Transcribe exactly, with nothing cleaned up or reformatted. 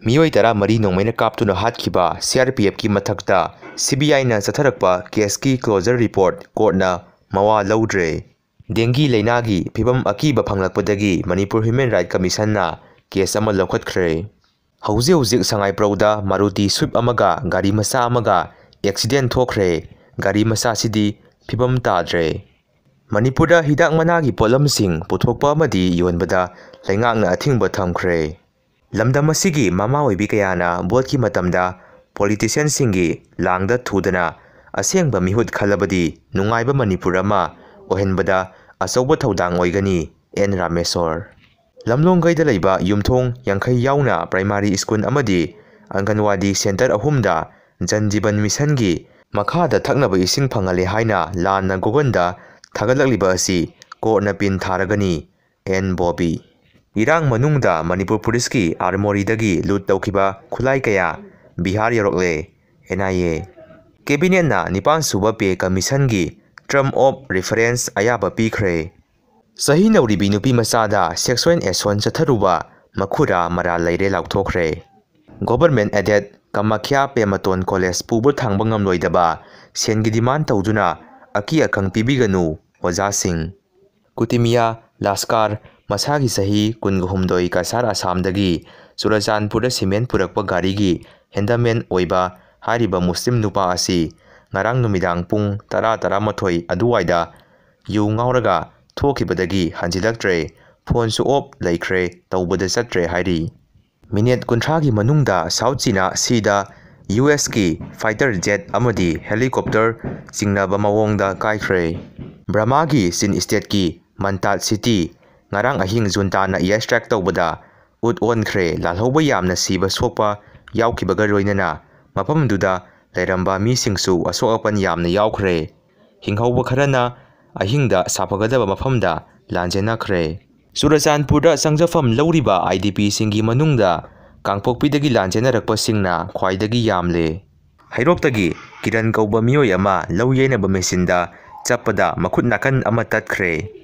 ꯃꯤꯑꯣꯏ ꯇꯔꯥꯃꯔꯤ ꯅꯣꯡꯃꯩꯅ ꯀꯥꯞꯇꯨꯅ ꯍꯥꯠꯈꯤꯕ C R P F ꯀꯤ ꯃꯊꯛꯇ C B I ꯅ ꯆꯠꯊꯔꯛꯄ case ꯀꯤ closure report court ꯅ ꯃꯋꯥ ꯂꯧꯗ꯭ꯔꯦ꯫ ꯗꯦꯡꯒꯤ ꯂꯩꯅꯥꯒꯤ ꯐꯤꯕꯝ ꯑꯀꯤꯕ ꯐꯪꯂꯛꯄꯗꯒꯤ ꯃꯅꯤꯄꯨꯔ Human Rights Commission ꯅ case ꯑꯃ ꯂꯧꯈꯠꯈ꯭ꯔꯦ꯫ ꯍꯧꯖꯤꯛ ꯍꯧꯖꯤꯛ ꯁꯉꯥꯏꯄ꯭ꯔꯧꯗ Maruti Swift ꯑꯃꯒ ꯒꯥꯔꯤ ꯃꯆꯥ ꯑꯃꯒ accident ꯊꯣꯛꯈ꯭ꯔꯦ꯫ ꯒꯥꯔꯤ ꯃꯆꯥꯁꯤꯗꯤ ꯐꯤꯕꯝ ꯇꯥꯗ꯭ꯔꯦ꯫ ꯃꯅꯤꯄꯨꯔꯗ ꯍꯤꯗꯥꯛ ꯃꯅꯥꯒꯤ ꯄꯣꯠꯂꯝꯁꯤꯡ ꯄꯨꯊꯣꯛꯄ ꯑꯃꯗꯤ ꯌꯣꯟꯕꯗ ꯂꯩꯉꯥꯛꯅ ꯑꯊꯤꯡꯕ ꯊꯝꯈ꯭ꯔꯦ꯫ ꯂꯝꯗꯝ ꯑꯁꯤꯒꯤ ꯃꯃꯥ ꯑꯣꯏꯕꯤ ꯀꯌꯥꯅ vote ꯀꯤ ꯃꯇꯝꯗ politician ꯁꯤꯡꯒꯤ ꯂꯥꯡꯗ ꯊꯨꯗꯅ ꯑꯁꯦꯡꯕ ꯃꯤꯍꯨꯠ ꯈꯜꯂꯕꯗꯤ ꯅꯨꯡꯉꯥꯏꯕ ꯃꯅꯤꯄꯨꯔ ꯑꯃ ꯑꯣꯏꯍꯟꯕꯗ ꯑꯆꯧꯕ ꯊꯧꯗꯥꯡ ꯑꯣꯏꯒꯅꯤ, N ꯔꯥꯃꯦꯁꯣꯔ꯫ ꯂꯝꯂꯣꯡꯒꯩꯗ ꯂꯩꯕ ꯌꯨꯝꯊꯣꯡ ꯌꯥꯡꯈꯩ ꯌꯥꯎꯅ primary school ꯑꯃꯗꯤ ꯑꯪꯒꯟꯋꯥꯗꯤ centre ꯑꯍꯨꯝꯗ Jal Jeevan Mission ꯒꯤ ꯃꯈꯥꯗ ꯊꯛꯅꯕ ꯏꯁꯤꯡ ꯐꯪꯍꯜꯂꯦ ꯍꯥꯏꯅ ꯂꯥꯟꯅ Google ꯗ ꯊꯥꯒꯠꯂꯛꯂꯤꯕ ꯑꯁꯤ court ꯅ ꯄꯤꯟ ꯊꯥꯔꯒꯅꯤ, N ꯕꯣꯕꯤ꯫ ꯏꯔꯥꯡ ꯃꯅꯨꯡꯗ ꯃꯅꯤꯄꯨꯔ police ꯀꯤ armoury ꯗꯒꯤ loot ꯇꯧꯈꯤꯕ ꯈꯨꯠꯂꯥꯏ ꯀꯌꯥ Bihar ꯌꯧꯔꯛꯂꯦ, N I A꯫ Cabinet ꯅ ꯅꯤꯄꯥꯟ ꯁꯨꯕ Pay Commission ꯒꯤ term of reference ꯑꯌꯥꯕ ꯄꯤꯈ꯭ꯔꯦ꯫ ꯆꯍꯤ ꯅꯧꯔꯤꯕꯤ ꯅꯨꯄꯤ ꯃꯆꯥꯗ sexual assault ꯆꯠꯊꯔꯨꯕ ꯃꯈꯨꯔꯥ ꯃꯔꯥꯜ ꯂꯩꯔꯦ ꯂꯥꯎꯊꯣꯛꯈ꯭ꯔꯦ꯫ Government aided ꯀꯃꯈ꯭ꯌꯥ ꯄꯦꯃꯇꯣꯟ College ꯄꯨꯕ ꯊꯥꯡꯕ ꯉꯝꯂꯣꯏꯗꯕ ꯁꯦꯟꯒꯤ demand ꯇꯧꯗꯨꯅ ꯑꯀꯤ ꯑꯈꯪ ꯄꯤꯕꯤꯒꯅꯨ ꯑꯣꯖꯥꯁꯤꯡ꯫ ꯀꯨꯇꯤꯃꯤꯌꯥ ꯂꯥꯁꯀꯥꯔ, ꯃꯁꯥꯒꯤ ꯆꯍꯤ ꯀꯨꯟꯒ ꯍꯨꯝꯗꯣꯏ, ꯀꯁꯥꯔ ꯑꯁꯥꯝꯗꯒꯤ ꯆꯨꯔꯆꯥꯟꯄꯨꯔꯗ cement ꯄꯨꯔꯛꯄ ꯒꯥꯔꯤꯒꯤ handyman ꯑꯣꯏꯕ ꯍꯥꯏꯔꯤꯕ ꯃꯨꯁꯂꯤꯝ ꯅꯨꯄꯥ ꯑꯁꯤ ꯉꯔꯥꯡ ꯅꯨꯃꯤꯗꯥꯡ ꯄꯨꯡ ꯇꯔꯥ, ꯇꯔꯥꯃꯥꯊꯣꯏ ꯑꯗꯨꯋꯥꯏꯗ ꯌꯨ ꯉꯥꯎꯔꯒ ꯊꯣꯛꯈꯤꯕꯗꯒꯤ ꯍꯟꯖꯤꯜꯂꯛꯇ꯭ꯔꯦ, phone ꯁꯨ off ꯂꯩꯈ꯭ꯔꯦ, ꯇꯧꯕꯗ ꯆꯠꯇ꯭ꯔꯦ ꯍꯥꯏꯔꯤ꯫ Minute ꯀꯨꯟꯊ꯭ꯔꯥꯒꯤ ꯃꯅꯨꯡꯗ South China Sea ꯗ U S ꯀꯤ fighter jet ꯑꯃꯗꯤ helicopter ꯆꯤꯡꯅꯕ ꯃꯑꯣꯡꯗ ꯀꯥꯏꯈ꯭ꯔꯦ꯫ ꯕꯔꯃꯥꯒꯤ ꯆꯤꯟ state ꯀꯤ ꯃꯟꯇꯥꯠ city ꯉꯔꯥꯡ ꯑꯍꯤꯡ junta ꯅ air strike ꯇꯧꯕꯗ ꯎꯠ ꯑꯣꯟꯈ꯭ꯔꯦ꯫ ꯂꯥꯜꯍꯧꯕ ꯌꯥꯝꯅ ꯁꯤꯕ ꯁꯣꯛꯄ ꯌꯥꯎꯈꯤꯕꯒ ꯂꯣꯏꯅꯅ ꯃꯐꯝꯗꯨꯗ ꯂꯩꯔꯝꯕ ꯃꯤꯁꯤꯡꯁꯨ ꯑꯁꯣꯛ ꯑꯄꯟ ꯌꯥꯝꯅ ꯌꯥꯎꯈ꯭ꯔꯦ꯫ ꯍꯤꯡꯍꯧꯕ ꯈꯔꯅ ꯑꯍꯤꯡꯗ ꯁꯥꯐꯒꯗꯕ ꯃꯐꯝꯗ ꯂꯥꯟꯖꯦꯟꯅꯈ꯭ꯔꯦ꯫ ꯆꯨꯔꯆꯥꯟꯄꯨꯔꯗ ꯆꯪꯖꯐꯝ ꯂꯧꯔꯤꯕ I D P ꯁꯤꯡꯒꯤ ꯃꯅꯨꯡꯗ ꯀꯥꯡꯄꯣꯛꯄꯤꯗꯒꯤ ꯂꯥꯟꯖꯦꯟꯅꯔꯛꯄꯁꯤꯡꯅ ꯈ꯭ꯋꯥꯏꯗꯒꯤ ꯌꯥꯝꯂꯦ꯫ ꯍꯩꯔꯣꯛꯇꯒꯤ ꯀꯤꯔꯟ ꯀꯧꯕ ꯃꯤꯑꯣꯏ ꯑꯃ ꯂꯧ ꯌꯩꯅꯕ machine ꯗ ꯆꯠꯄꯗ ꯃꯈꯨꯠ ꯅꯥꯀꯟ ꯑꯃ ꯇꯠꯈ꯭ꯔꯦ꯫